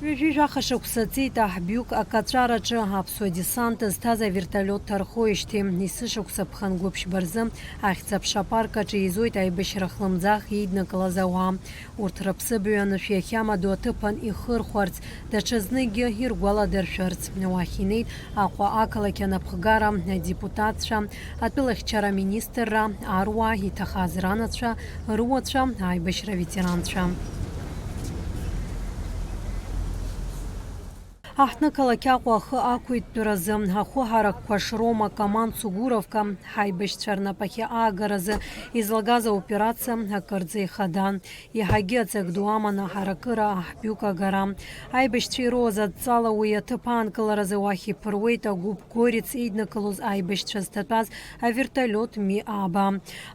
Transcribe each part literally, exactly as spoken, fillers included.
Ҩажәи жәаха шықәса ҵит аҳбҩык акаҵәараҿы аԥсуа десант зҭаз аверталиот ҭархоижьҭеи. Есышықәса ԥхынгәыԥшьба рзы Ахьӡ-аԥша апарк аҿы еизоит аибашьра хлымӡаах еиднакылаз ауаа. Урҭ рыԥсыбаҩ анышә иахьамадоу аҭыԥан ихырхәарц, даҽазныкгьы иргәаладыршәарц. Уахь инеит Аҟәа ақалақь анапхгара, адепутатцәа, атәылахьчара аминистрра, аруаа, иҭахаз ранацәа, рыуацәа, аибашьра ветеранцәа. Аҳҭнықалақь Аҟәа ахы ақәиҭтәразы, ахәы ҳаракқәа шроума Каман Цугуровка ҳаибашьцәа рнапахьы аагаразы излагаз аоперациа акырӡа ихадан. Еиҳагьы аҵак ду аман аҳаракыра аҳбҩык агара. Аибашьцәа ироуаз адҵала уи аҭыԥ аанкыларазы уахь иԥыруеит агәыԥ Горец еиднакылоз аибашьцәа зҭатәаз аверталиот Ми ааба.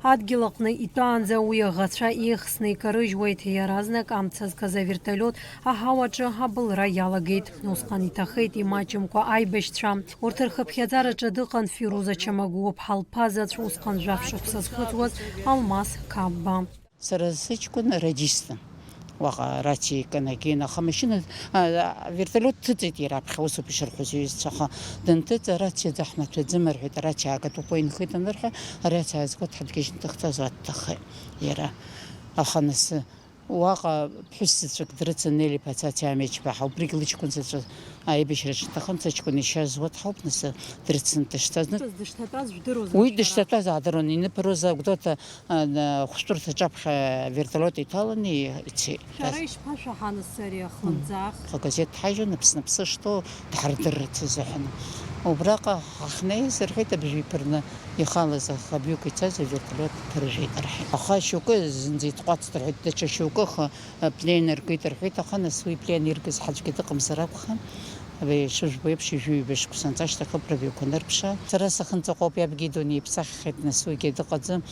Адгьыл аҟны итәаанӡа уи аӷацәа еихсны икарыжьуеит. Иаразнак амца зкыз аверталиот аҳауаҿы абылра иалагеит. Усҟан иҭахеит имаҷымкәа аибашьцәа. Урҭ рхыԥхьаӡараҿы дыҟан Фируза Чамагәуа-ԥҳа лԥа заҵә, усҟан жәаф шықәса зхыҵуаз Алмас Қапба. Сара сыҷкәын радистын. Уаҟа арациа икын, акин, аха амашьына, а, аверталиот дҭыҵит иара аԥхьа, усоуп ишырҳәоз иҩызцәа, аха дынҭыҵ, арациа ӡаҳмаҭәаӡым рҳәеит, арациа аагатәуп, уа инхеит анырҳәа, арациа аазгоит, ҳадгьежьны дахьцаз уа дҭахеит иара. Аха нас уаҟа ԥҳәыс заҵәык дрыцын, Нели Пацаци Амечбаҳа, убригь лыҷкәын заҵәы аибашьраҿы дҭахын, сыҷкәын ишьа зуа дҳауп, нас дрыцын дышцаз. Дышҭатәаз жәдыруаз. Уи дышҭатәаз аадыруан, иныԥыруаз Агәдоуҭа, а, на-, хәшәтәырҭаҿы аԥхьа вертолиот иҭаланы и-, ицеит. Шәара ишԥашәаҳа, нас, ари ахлымӡаах? Агазеҭ ҳажәон, Аԥсны аԥсы шҭоу дҳардырырц азыҳәан. Убраҟа ҳахьнеиз, рҳәеит, абжьы иԥырны ихалаз ахабҩык ицаз авертолиот ԥыржәеит, рҳәеит. Аха шьоукы зынӡа итҟәацт, рҳәеит, даҽа шьоукы, аха, а, плен ркит, рҳәеит, аха нас уи плен иргаз ҳаӡәгьы дыҟамзар акәхап. Абри шыжәбо еиԥш, ҩажәи ҩба шықәса анҵәашьҭахь ауп рабиуқәа анырԥша. Сара сахьынӡаҟоуп, иабгьы идунеи иԥсаххьеит, нас уигьы дыҟаӡам.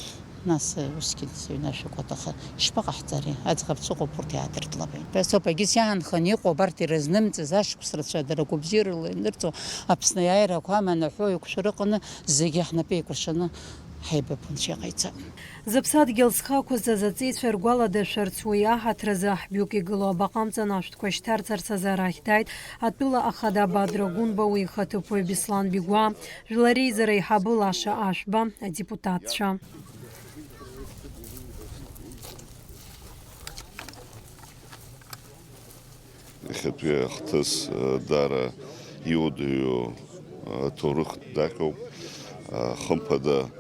Нас, э, усгьы сыҩнашәақәа, аха ишԥаҟаҳҵари? Аӡӷабцәа ыҟоуп, урҭ иаадыртлап. Убас ауп, егьыс иаанханы иҟоу абарҭ ирызнымҵыз ашықәс рацәа дара гәабзиарала инырҵо, Аԥсны аиааирақәа аманаҳәо еиқәшәара ыҟаны, зегьы ҳнапы еикәыршаны ҳаибаб Анцәа иҟаиҵап. Зыԥсадгьыл зхы ақәызҵаз аҵеицәа ргәаладыршәарц, уи аҳаҭразы аҳбҩык игылоу абаҟа амҵан ашәҭқәа шьҭарҵарц азы арахь дааит атәыла ахада Бадра Гәынба, уи ихаҭыԥуаҩ Беслан Бигәаа, Жәлар Реизара аиҳабы Лаша Ашәба, адепутатцәа. Иахьатәи ахҭыс, э, даара иуадаҩу, э, аҭоурых даҟьоуп. Э, хымԥада, э,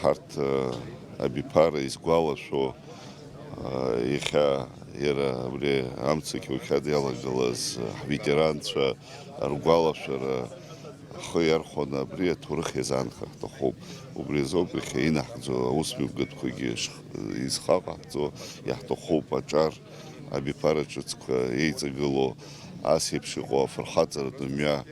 ҳарҭ, э, абиԥара изгәалашәо, э, иахьа иара абри амца қьоуқьад иалагылаз, э, ҳветеранцәа ргәалашәара ҳхы иархәаны абри аҭоурых иазаанхар ҳҭахуп. Убри азоуп иахьа инаҳгӡо аусмҩаԥгатәқәагьы шх-, изхаҟаҳҵо иаҳҭахуп аҿар абиԥара ҿыцқәа еиҵагылоу, ас еиԥш иҟоу афырхаҵаратә мҩа,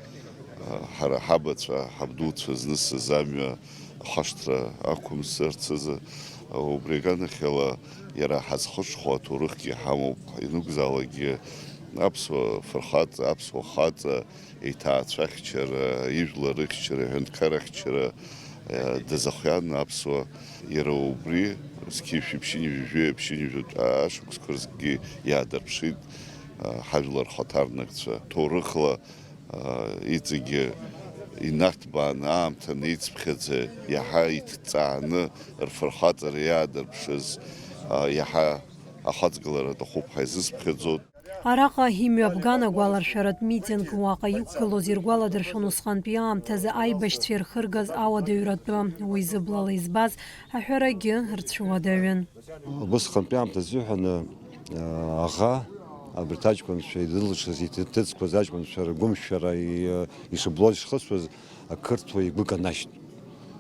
ҳара ҳабацәа, ҳабдуцәа знысыз амҩа ахашҭра ақәымсырц азы, убри аганахьала иара ҳазхыҽхәо аҭоурыхгьы ҳамоуп, ианакәзаалакгьы аԥсуа фырхаҵа, аԥсуа хаҵа, иҭаацәахьчара, ижәлар рыхьчара, аҳәынҭқар ахьчара, э, дазыхиан аԥсуа. Иара убри, зқьи жәшәи ԥшьынҩажәи жәаҩа ԥшьынҩажәатә ашықәсқәа рзгьы иаадырԥшит, э, ҳажәлар рхаҭарнакцәа. Ҭоурыхла, э, иҵегьы инарҭбааны, аамҭа неицыԥхьаӡа, иаҳа иҭҵааны рфырхаҵара иаадырԥшыз, э, иаҳа ахаҵгылара аҭахуп ҳәа изысԥхьаӡоит. Араҟа имҩаԥган агәаларшәаратә митинг, уаҟа иқәгылоз иргәаладыршәон усҟантәи аамҭазы аибашьцәа ирхыргаз ауадаҩратәы. Уи зыблала избаз аҳәарагьы рцәыуадаҩын. Убысҟантәи аамҭа азыҳәан, аӷа абарҭ аҷкәынцәа ирылшаз, иҭыӡқәаз аҷкәынцәа ргәымшәара и-, ишыблоз ишхысуаз, ақырҭуа игәы канашьт.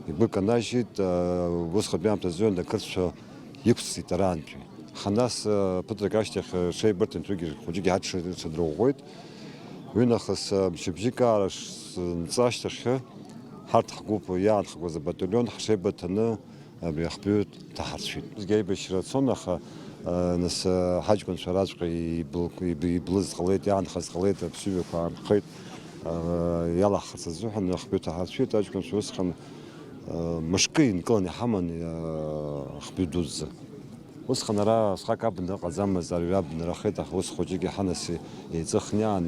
Игәы канашьт, а, убысҟатәи аамҭазы ақырҭцәа иқәҵит араантәи. Ҳанас, а, ԥыҭрак ашьҭахь, а, ҽеибырҭынтәгьы хәыҷык иҳаҽ-, ҽадырӷәӷәеит. Уи нахыс, а, мчыбжьык аара ш-, нҵәа ашьҭахьы, ҳарҭ ҳгәыԥ иаанхақәаз абаталион ҳҽеибыҭаны, абри ахбҩы дҭаҳарцәит. Зегь аибашьра цон, аха, а, нас, а, ҳаҷкәынцәа раҵәҟьа ибл-, иб-, иблыз ҟалеит, иаанхаз ҟалеит, аԥсыҩқәа аанхеит, а, иалаҳхырц азыҳәан ахбҩы ҭаҳарцәит, аҷкәынцәа усҟан, а, мышкы инкыланы иҳаман, а, ахбҩы дуӡӡа. Усҟан ара схак абна ыҟаӡамызт, арҩа абна рахеит, аха ус хәыҷык иаҳа нас еиҵыхны иаан,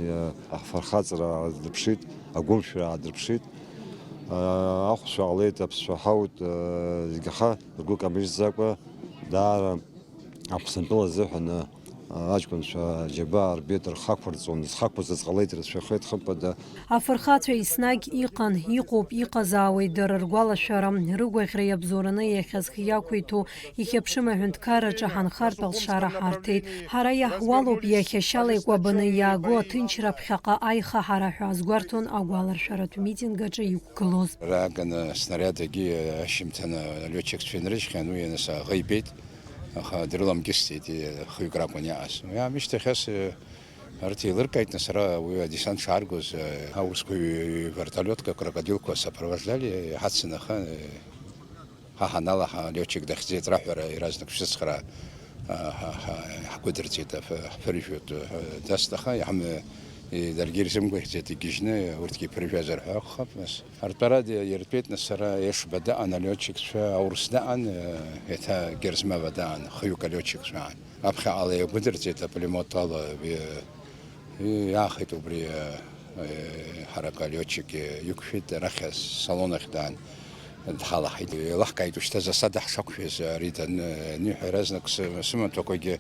афырхаҵара аадырԥшит, агәымшәара аадырԥшит. Ахәшә аалеит, аԥсшәа ҳауит, зегьы аха ргәы камыжьӡакәа, даара Аԥсынтәыла азыҳәан аҷкәынцәа аџьабаа рбеит, рхақәырҵон, зхақәырҵаз ҟалеит, рацәахеит, хымԥада. Афырхацәа еснагь иҟан, иҟоуп, иҟазаауеит дара ргәалашәара, рыгәаӷьра иабзоураны иахьазхиақәиҭу ихьыԥшым аҳәынҭқарраҿы ҳанхартә алшара ҳарҭеит. Ҳара иаҳуалуп иахьа шьала икәабаны иаагоу аҭынчра ԥхьаҟа аихаҳара ҳәа азгәарҭон агәаларшәаратә митинг аҿы иқәгылоз. Рааганы снариадагьы ашьымҭаны алиотчикцәа инрыжьхьан, уи аныс аӷа ибеит, аха дрыламкьысӡеит, хҩык ракәын иааз. Уи аамышьҭахь ас, арҭ еилыркааит, нас ара уи адесант шааргоз, аурысқәа ҩ-, вертолиотка крокодилқәа сопровождали, иҳацын, аха, ҳа ҳаналаҳа, алиотчик дахьӡеит раҳәара иаразнак шәзыцхраа, ҳа, ҳа, ҳгәыдырҵеит, ҳԥыржәоит, даст, аха иҳам-, даргьы ирзымгәаӷьӡеит, игьежьны урҭгьы иԥыржәазар ҳәа акәхап, нас. Артәара иртәеит, нас, ара Ешба даан алиотчикцәа, аурыс даан, еиҭа Герзмава даан, хҩык алиотчикцәа аан. Аԥхьаҟала иагәыдырҵеит апулемиот ала, иаахеит убри, ҳарак алиотчик иқәшәеит, арахь асалон ахь даан, дҳалаҳаит. Еилаҳкааит, ушьҭа засада ҳшақәшәаз, ари даныҳәа, иаразнак сымаҭәақәагьы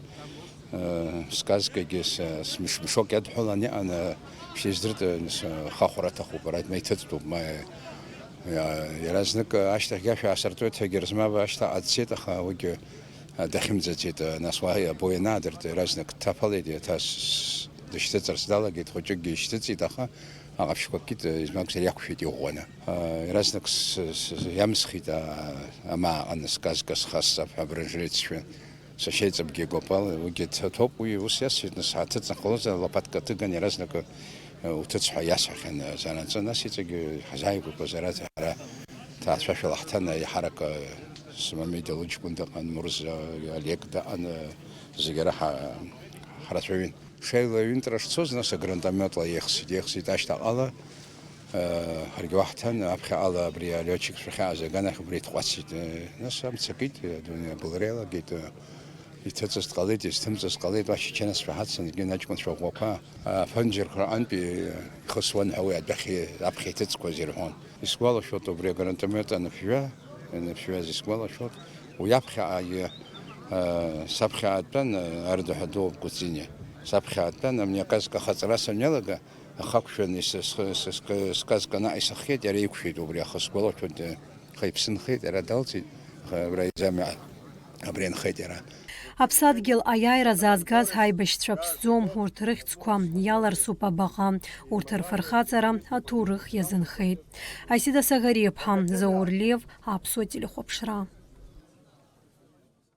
Э, сказкагьы с-, смеш-, мешок иадҳәалан иҟан, э, шәиздырт, э, с-, хахәра аҭахуп, ара маиҭыҵтәуп, ма, э, иа-, иаразнак, э, ашьҭахьгьы ашә аасыртуеит ҳәагьы рзмаба ашьҭаҟа дцеит, аха уигьы, э, дахьымӡацеит, э, нас уа або ианаадырт, иаразнак дҭаԥалеит, еиҭа с-, с-, дышьҭыҵырц далагеит, хәыҷыкгьы ишьҭыҵит, аха аҟаԥшьқәа кит, э, измакәзар иақәшәеит иӷәӷәаны. Э, иаразнак с-, с-, с-, иамсхит, а-, амаа аҟаны сказка схасҵап ҳәа абранжлет сшәын. Сашьеиҵбгьы агәапала, уигьы ҭ-, ҭоуп, уи ус иасҳәеит, нас ҳаҭыҵ нахылозар, лопатка ҭыган иаразнак, э, уҭыҵ ҳәа иасҳәахьан, э, занаҵы, нас иҵегьы ҳазааигәақәаз ара, ара ҭаацәашәала ҳҭан, аиҳарак, э, Смамида лыҷкәын дыҟан, Мурза, э, Олег дыҟан, э, зегьы ара ҳа-, ҳрацәаҩын. Шеила аҩынтәра шцоз, нас агранатометла еихсит, еихсит ашьҭаҟала, Ҳаргьы уаҳҭан, аԥхьаҟала абри алиотчик шәахьааз аганахь убри дҟәацит. Нас амца акит, адунеи абылра иалагеит. Иҭыҵыз дҟалеит, изҭымҵыз ҟалеит, уа чеченцәа ҳацын, зегьы аҷкәынцәа ӷәӷәақәа. Афанџьырқәа рҟынтәи ихысуан ҳәа уи адәахьы аԥхьа иҭыҵқәаз ирҳәон. Исгәалашәоит, убри агранатомет аныԥжәа, ианыԥжәаз исгәалашәоит. Уи аԥхьаҟагьы, саԥхьаҟа дтәан, ардаҳәа дууп Кәыҵиниа. Саԥхьаҟа дтәан, амни аказка ахаҵара санҩалага, Ахақәшәан ис-, схы, схы, сказка наҟ исыххеит, иара иқәшәеит убри, аха сгәалашәоит, аха иԥсы нхеит, иара далҵит, аха абра изамҩа, абри нхеит иара. Аԥсадгьыл аиааира заазгаз ҳаибашьцәа ԥсӡом, урҭ рыхьӡқәа иаларсуп абаҟа, урҭ рфырхаҵара аҭоурых иазынхеит. Асида Саӷариаԥҳа, Заур Лев, Аԥсуа телехәаԥшра.